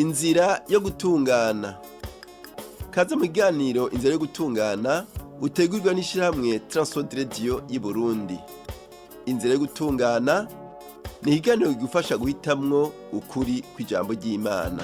Inzira yo gutungana. Kaze mu kiganiro Inzira yo gutungana utegurirwa n'ishirahamwe Transworld Radio y'Uburundi. Inzira yo gutungana ni ikiganiro kigufasha guhitamwo ukuri kw'ijambo ry'Imana.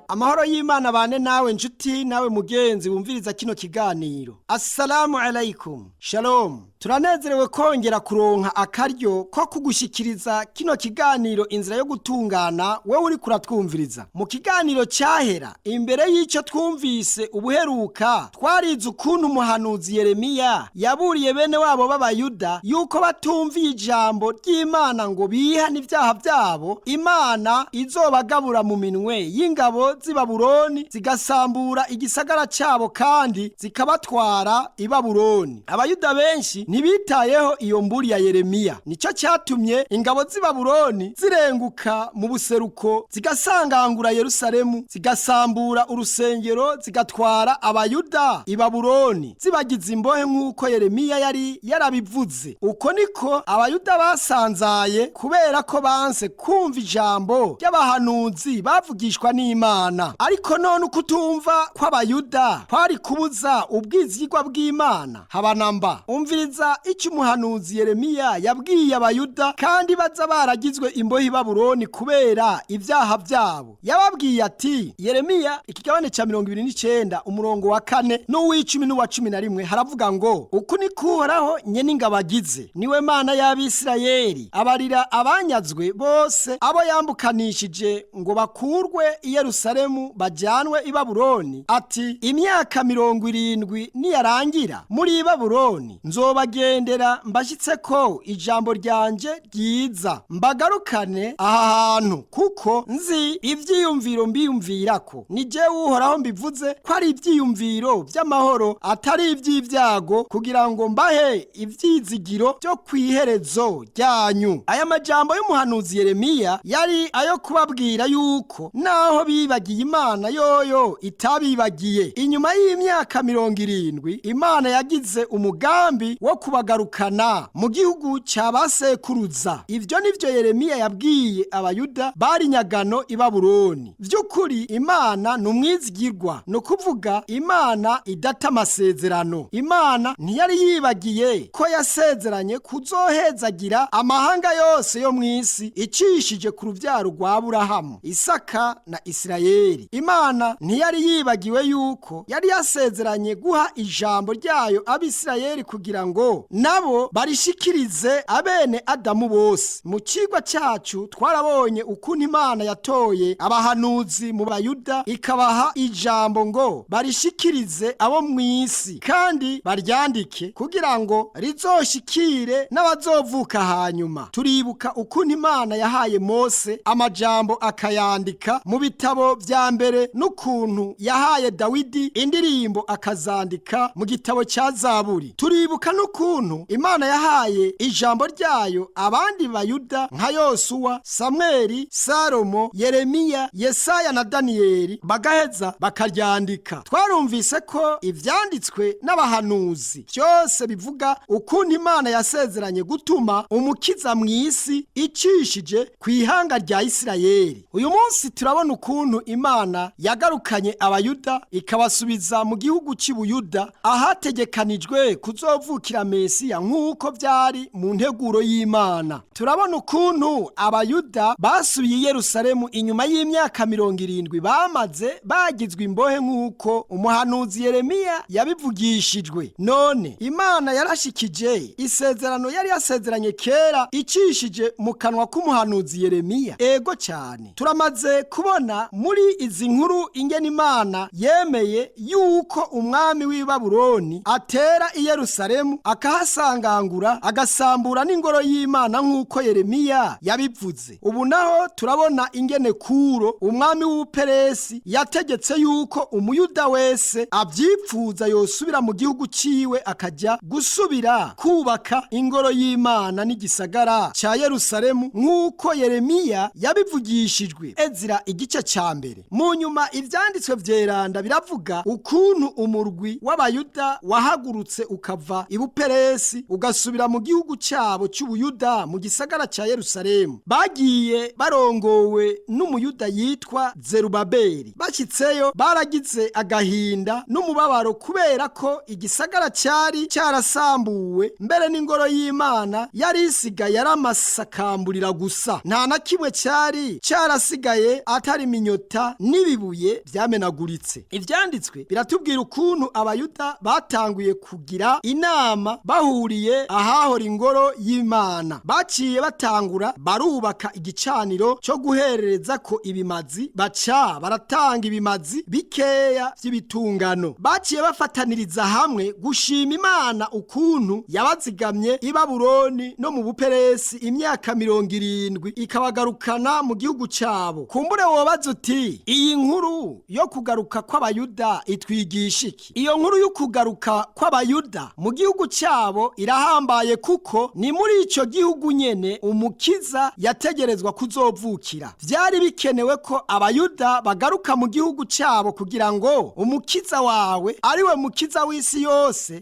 Amahoro y'Imana bane nawe nshuti nawe mugenzi wumviriza kino kiganiro. Assalamu alaikum. Shalom. Turanezerewe kongera kuronka akaryo ko kugushikiriza kino kiganiro Inzira yo gutungana, wewe uri kuratwumviriza. Mu kiganiro cyahera, imbere y'icyo twumvise ubuheruka, twarize ukuntu umuhanuzi Yeremiya yaburiye bene wabo b'Abayuda yuko batumviye ijambo ry'Imana ngo bihane ibyaha byabo, Imana izobagabura mu minwe y'ingabo z'i Babuloni, zigasambura igisagara cyabo kandi zikabatwara i Babuloni. Abayuda benshi ntibitayeho iyo mburi ya Yeremiya. Nicyo cyatumye ingabo z'i Babuloni zirenguka mu buseruko, zigasangangura Yerusalemu, zigasambura urusengero, zigatwara Abayuda i Babuloni, zibagize imbohe nk'uko Yeremiya yari yarabivuze. Uko niko Abayuda basanzaye kubera ko banse kumva ijambo ry'abahanuzi bavugishwa n'Imana. Ariko none ukutumva kw'Abayuda kwari kubuza ubwizigwa bw'Imana? Habanamba. Umviriza icyo umuhanuzi Yeremiya yabwiye Abayuda kandi baza baragizwe imbohe i Babuloni kubera ibyaha byabo. Yababwiye ati, Yeremiya ikigabane ca 29 umurongo wa 4 n'uw'icumi n'uwa 11, haravuga ngo: "Uku niko Uhoraho nyene ingabo agize, niwe Mana y'Abisirayeli, abarira abanyazwe bose abo yambukanishije ngo bakurwe i Yerusalemu bajyanwe i Babuloni, ati: Imyaka 70 niyarangira muri Babuloni, nzobagendera mbashyitse ko ijambo ryanje ryiza, mbagarukane aha hantu, kuko nzi ivyiyumviro mbiyumvirako, ni jewe Uhoraho mbivuze, ko ari ivyiyumviro vy'amahoro atari ivy'ivyago, kugira ngo mbahe ivyizigiro byo kw'iherezo ryanyu." Aya majambo y'umuhanuzi Yeremiya yari ayo kubabwira yuko naho bibagiye Imana, yoyo itabibagiye. Inyuma y'imyaka 70 Imana yagize umugambi wo kubagarukana mu gihugu cya basekuruza. Ivyo nivyo Yeremiya yabwiye Abayuda bari nyagano i Babuloni. Vy'ukuri Imana ni umwizigirwa, ni ukuvuga Imana idata amasezerano. Imana ntiyari yibagiye ko yasezeranye kuzohezagira amahanga yose yo mw'isi icishije ku ruvyaro rwa Aburahamu, Isaka na Isirayeli. Imana ntiyari yibagiwe yuko yari yasezeranye guha ijambo ryayo Abisirayeli kugira ngo nabo barishikirize abene Adamu bose. Mu cigwa cyacu twarabonye ukuntu Imana yatoye abahanuzi mu Bayuda, ikabaha ijambo ngo barishikirize abo mw'isi kandi baryandike kugira ngo rizoshikire n'abazovuka hanyuma. Turibuka ukuntu Imana yahaye Mose amajambo akayandika mu bitabo vya mbere, n'ukuntu yahaye Dawidi indirimbo akazandika mu gitabo cya Zaburi. Turibuka n'ukuntu Imana yahaye ijambo ryayo abandi Bayuda nka Yosuwa, Samweli, Salomo, Yeremiya, Yesaya na Daniyeli, bagaheza bakaryandika. Twarumvise ko ivyanditswe n'abahanuzi byose bivuga ukuntu Imana yasezeranye gutuma umukiza mw'isi icishije ku ihanga rya Isirayeli. Uyu munsi turabona ukuntu Imana yagarukanye Abayuda ikabasubiza mu gihugu cy'Ubuyuda ahategekanijwe kuzovukira Mesiya nk'uko byari mu nteguro y'Imana. Turabona ukuntu Abayuda basubiye i Yerusalemu inyuma y'imyaka 70 bamaze bagizwe imbohe nk'uko umuhanuzi Yeremiya yabivugishijwe. None Imana yarashikije isezerano yari yasezeranye kera icishije mu kanwa k'umuhanuzi Yeremiya. Ego cyane. Turamaze kubona muri izi nkuru ingene Imana yemeye yuko umwami w'i Babuloni atera i Yerusalemu, akahasangangura, agasambura n'ingoro y'Imana nk'uko Yeremiya yabivuze. Ubu naho turabona ingene Kuro umwami w'Ubuperesi yategetse yuko Umuyuda wese abyipfuza yosubira mu gihugu ciwe, akajya gusubira kubaka ingoro y'Imana n'igisagara cya Yerusalemu nk'uko Yeremiya yabivugishijwe. Ezira igice ca mbere. Mu nyuma ivyanditswe vyeranda biravuga ukuntu umurwi w'Abayuda wahagurutse ukava i Buperesi ugasubira mu gihugu cyabo cy'Ubuyuda mu gisagara cya Yerusalemu. Bagiye barongowe n'Umuyuda yitwa Zerubabeli. Bashyitseyo baragize agahinda n'umubabaro kubera ko igisagara cyari cyarasambuwe, mbere n'ingoro y'Imana yari isigaye ari amasakamburira gusa. Nta na kimwe cyari cyarasigaye atari iminyota n'ibibuye byamenaguritse. Ivyanditswe biratubwira ukuntu Abayuda batanguye kugira inama bahuriye ahahora ingoro y'Imana. Baciye batangura barubaka igicaniro cyo guherereza ko ibimazi, baca baratanga ibimazi bikeya by'ibitungano. Baciye bafataniriza hamwe gushima Imana ukuntu yabazigamye i Babuloni no mu Buperesi imyaka 70, ikabagarukana mu gihugu cyabo. Kumbure wobaza uti: iyi nkuru yo kugaruka kw'Abayuda itwigisha iki? Iyo nkuru yo kugaruka kw'Abayuda mu gihugu cyabo irahambaye, kuko ni muri icyo gihugu nyene Umukiza yategerezwa kuzovukira. Vyari bikenewe ko Abayuda bagaruka mu gihugu cyabo kugira ngo Umukiza wawe, ariwe Mukiza w'isi yose,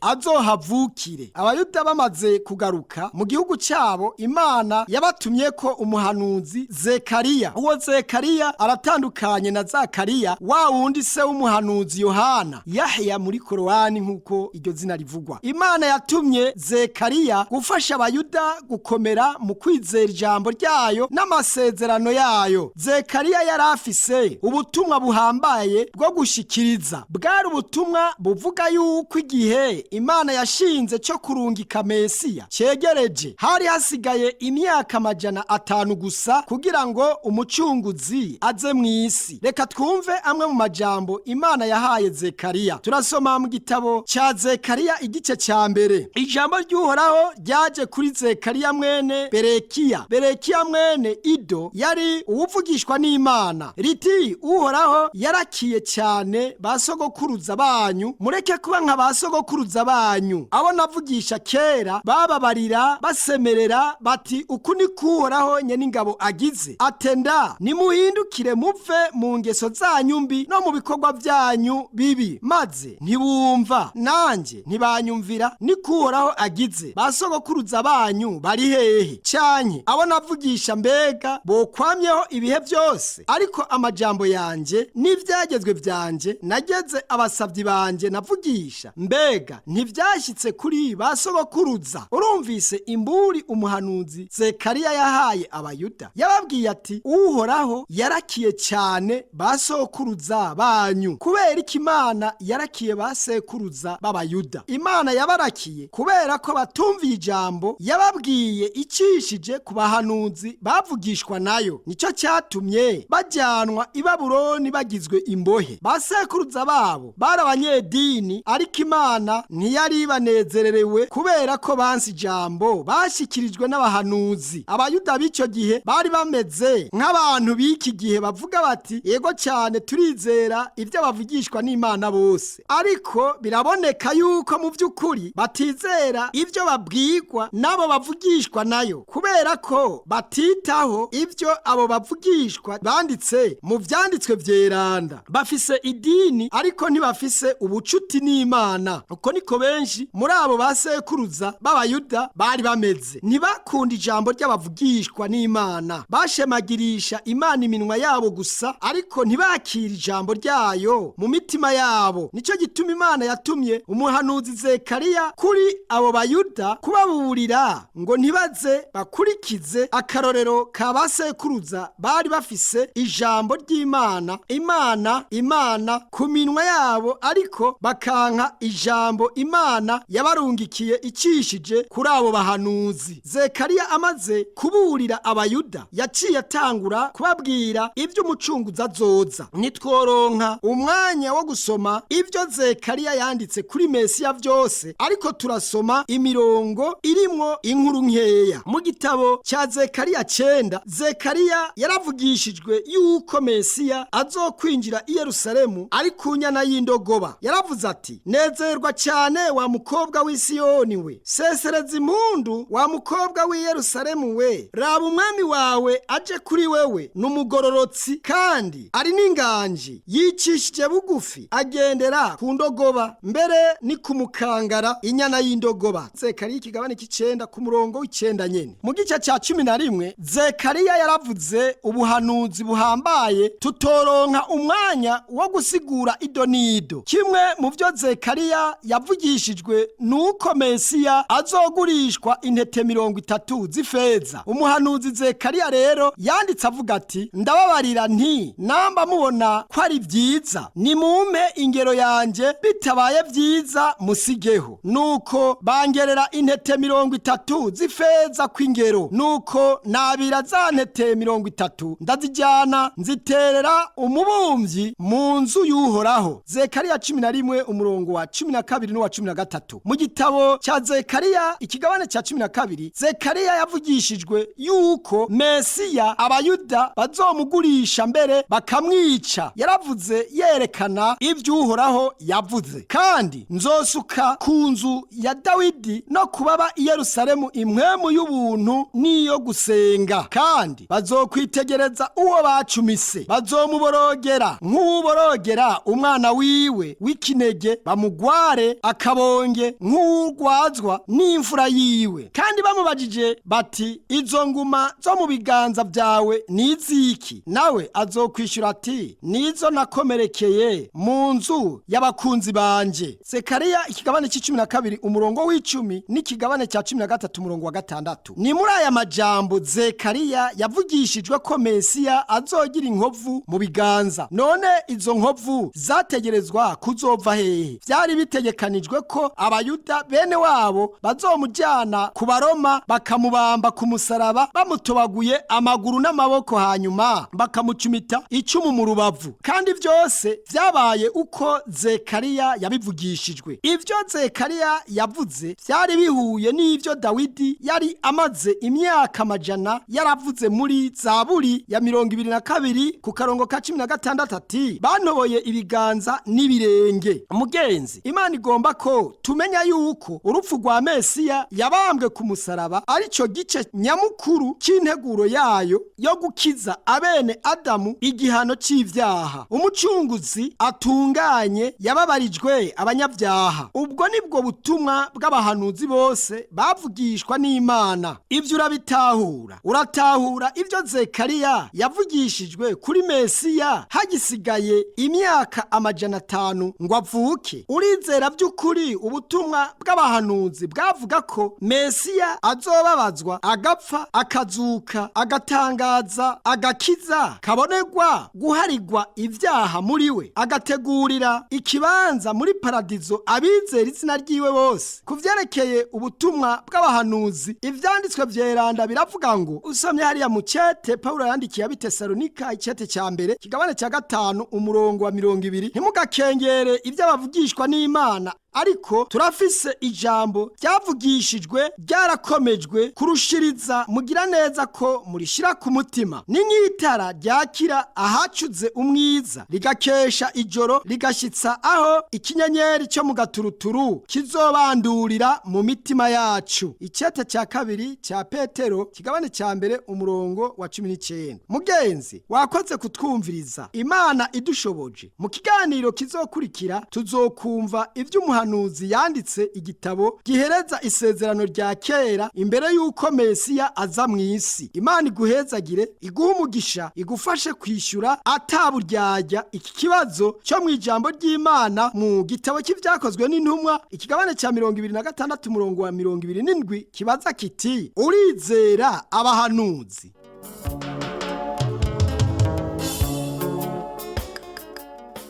azohavukire. Abayuda bamaze kugaruka mu gihugu cyabo, Imana yabatumye ko umuhanuzi Zekariya. Uwo Zekariya aratandukanye na Zakariya wa wundi se w'umuhanuzi Yohana, Yahya muri Korowani nk'uko iryo zina rivugwa. Imana yatumye Zekariya gufasha Abayuda gukomera mu kwizera ijambo ryayo n'amasezerano yayo. Zekariya yari afise ubutumwa buhambaye bwo gushikiriza. Bwari ubutumwa buvuga yuko igihe Imana yashinze cyo kurungika Mesiya cyegereje. Hari hasigaye imyaka 500 gusa kugira ngo Umucunguzi aze mu isi. Reka twumve amwe mu majambo Imana yahaye Zekariya. Turasoma mu gitabo cya Zekariya igice cya 1. Ijambo ry'Uhoraho ryaje kuri Zekariya mwene Berekiya, Berekiya mwene Ido, yari uwuvugishwa n'Imana, riti: Uhoraho yarakiye cyane ba sogokuruza banyu, mureke kuba nka ba sogokuruza banyu, abo navugisha kera bababarira basemerera bati: uku ni Uhoraho nyen'ingabo agize, atenda nimuhindukire muve mu ngeso zanyu mbi no mu bikorwa byanyu bibi. Maze ntibumva, nanjye ntibanyumvira, ni Uhoraho agize. Ba sogokuruza banyu bari hehe? Canke abo navugisha mbega bokwamyeho ibihe byose? Ariko amajambo yanjye n'ibyagezwe byanjye nageze abasabyi banjye navugisha, mbega ntibyashyitse kuri ba sogokuruza? Urumvise imburi umuhanuzi Zekariya yahaye Abayuda. Yababwiye ati: Uhoraho yarakiye cyane ba sokuruza banyu. Kubera iki Imana yarakiye ba sekuruza b'Abayuda? Imana yabarakiye kubera ko batumviye ijambo yababwiye icishije ku bahanuzi bavugishwa nayo. Nicyo cyatumye bajyanwa i Babuloni bagizwe imbohe. Ba sekuruza babo bari abanyedini, ariko Imana ntiyari banezererewe kubera ko banse ijambo bashyikirijwe n'abahanuzi. Abayuda b'icyo gihe bari bameze nk'abantu b'iki gihe bavuga bati: yego cyane, turizera ibyo bavugishwa n'Imana bose, ariko biraboneka yuko mu by'ukuri batizera ibyo babwirwa n'abo bavugishwa nayo, kubera ko batitaho ibyo abo bavugishwa banditse mu byanditswe byeranda. Bafise idini ariko ntibafise ubucuti n'Imana. Uko niko benshi muri abo basekuruza b'Abayuda bari bameze. Ntibakunda ijambo ry'abavugishwa n'Imana. Bashemagirisha Imana iminwa yabo gusa, ariko ntibakira ijambo ryayo mu mitima yabo. Nicyo gituma Imana yatumye umuhanuzi Zekariya kuri abo Bayuda kubaburira ngo ntibaze bakurikize akarorero ka basekuruza bari bafise ijambo ry'Imana, Imana, Imana ku minwa yabo, ariko bakanka ijambo Imana yabarungikiye icishije kuri abo bahanuzi. Zekariya amaze kuburira Abayuda, yaciye atangura kubabwira iby'Umucunguzi azoza. Nitworonka umwanya wo gusoma ibyo Zekariya yanditse kuri Mesiya byose, ariko turasoma imirongo irimwo inkuru nkeya. Mu gitabo cya Zekariya 9, Zekariya yaravugishijwe yuko Mesiya azokwinjira i Yerusalemu ari ku nyana y'indogoba. Yaravuze ati: nezerwa cyane wa mukobwa w'i Siyoni we, sesereza impundu wa mukobwa w'i Yerusalemu we, raba umwami wawe aje kuri wewe, n'umugororotsi kandi ari n'inganji, yicishije bugufi, agendera ku ndogoba, mbere ni ku mukangara inyana inyana y'indogoba. Zekariya ikigabane c'icenda ku murongo w'icenda nyene. Mu gice ca 11 Zekariya yaravuze ubuhanuzi buhambaye tutoronka umwanya wo gusigura ido n'ido. Kimwe mu vyo Zekariya yavugishijwe nuko Mesiya azogurishwa intete 30 z'ifeza. Umuhanuzi Zekariya rero yanditse avuga ati: ndababarira nti namba mubona ko ari vyiza nimumpe ingero yanje, bitabaye vyiza musigeho. Nuko bangerera intete 30 z'ifeza kw'ingero. Nuko nabira za ntete 30 ndazijyana nziterera umubumvyi mu nzu y'Uhoraho. Zekariya 11 umurongo wa 12 n'uwa 13. Mu gitabo cya Zekariya ikigabane cya 12, Zekariya yavugishijwe yuko Mesiya Abayuda bazomugurisha mbere bakamwica. Yaravuze yerekana ivy'Uhoraho yavuze: kandi nzosuka ku nzu ya Dawidi no kubaba i Yerusalemu impwemu y'ubuntu n'iyo gusenga, kandi bazokwitegereza uwo bacumise, bazomuborogera nk'uworogera umwana wiwe w'ikinege, bamugware akabonge nk'uwurwazwa n'imfura yiwe. Kandi bamubajije bati: izo nguma zo mu biganza byawe ni iziki? Nawe azokwishyura ati: nizo nakomerekeye mu nzu y'abakunzi banje. Zekariya ikigabane c'icumi na kabiri umurongo w'icumi n'ikigabane cya 13 umurongo wa 6. Ni muri aya majambo Zekariya yavugishijwe ko Mesiya azogira inkovu mu biganza. None izo nkovu zategerezwa kuzova hehe? Vyari bitegekanijwe ko Abayuda bene wabo bazomujyana ku Baroma bakamubamba ku musaraba bamutobaguye amaguru n'amaboko, hanyuma bakamucumita icumu mu rubavu. Kandi vyose vyabaye uko Zekariya yabivugishijwe. Ivyo Zekariya yavuze vyari bihuye n'ivyo Dawidi yari amaze imyaka amajana yaravuze muri Zaburi ya 22 ku karongo ka 16 ati: bantoboye ibiganza n'ibirenge. Mugenzi, Imana igomba ko tumenya yuko urupfu rwa Mesiya yabambwe ku musaraba arico gice nyamukuru c'integuro yayo yo gukiza abene Adamu igihano c'ivyaha. Umucunguzi atunganye yababarijwe abanyabyaha. Ubwo nibwo butumwa bw'abahanuzi bose bavugishwa n'Imana. Ivyo urabitahura? Uratahura ivyo Zekariya yavugishijwe kuri Mesiya hagisigaye imyaka 500 ngo avuke? Urizera by'ukuri ubutumwa bw'abahanuzi bwavuga ko Mesiya azobabazwa, agapfa, akazuka, agatangaza agakiza kabonerwa guharigwa ivyaha muri we, agategurira ikibanza muri paradizo abizera izina ryiwe bose? Ku vyerekeye ubutumwa bw'abahanuzi, ivyanditswe vyeranda biravuga ngo, usomye hariya mu cete Paulo yandikiye ab'Itesalonika, icete ca mbere kigabane ca 5 umurongo wa 20: ntimugakengere ivyo abavugishwa n'Imana, ariko turafise ijambo ryavugishijwe ryarakomejwe kurushiriza, mugira neza ko murishira ku mutima. Ni nk'itara ryakira ahacuze umwiza, rigakesha ijoro, rigashitsa aho ikinyenyeri cyo mu gaturuturu kizobandurira mu mitima yacu. Icete cya kabiri cya Petero kigabane cya mbere umurongo wa 19. Mugenzi, wakoze kutwumviriza. Imana idushoboje, mu kiganiro kizokurikira tuzokumva ivy'umuhanuzi yanditse igitabo gihereza isezerano rya kera imbere y'uko Mesiya aza mu isi. Imana iguhezagire, iguhe umugisha, igufashe kwishyura ataburyarya iki kibazo cyo mu ijambo ry'Imana mu gitabo cy'ivyakozwe n'intumwa ikigabane cya 26 umurongo wa 27 kibaza kiti: urizera abahanuzi?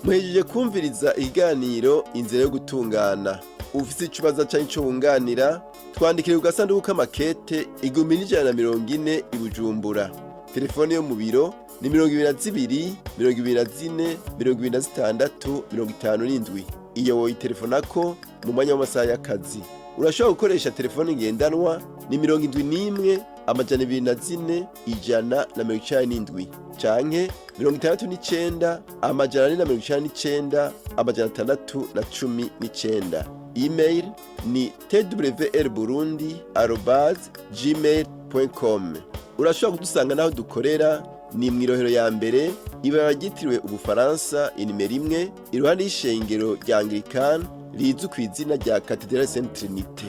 Muhejeje kumviriza ikiganiro Inzira yo Gutungana. Ufise ikibazo canke ico wunganira, twandikire ku gasanduku k'amakete 1140 i Bujumbura. Telefone yo mu biro ni 22 24 26 57. Iyo woyitelefonako mu mwanya w'amasaha y'akazi. Urashobora gukoresha telefone ngendanwa ni 71 204 197 canke 69 499 619. Email ni twrburundi@gmail.com. Urashobora kudusanga naho dukorera ni mw'irohero ya mbere, ibara ryitiriwe Ubufaransa, inimero 1, iruhande y'ishengero rya Anglikani. rizwi ku izina rya Cathedrale Sainte Trinité.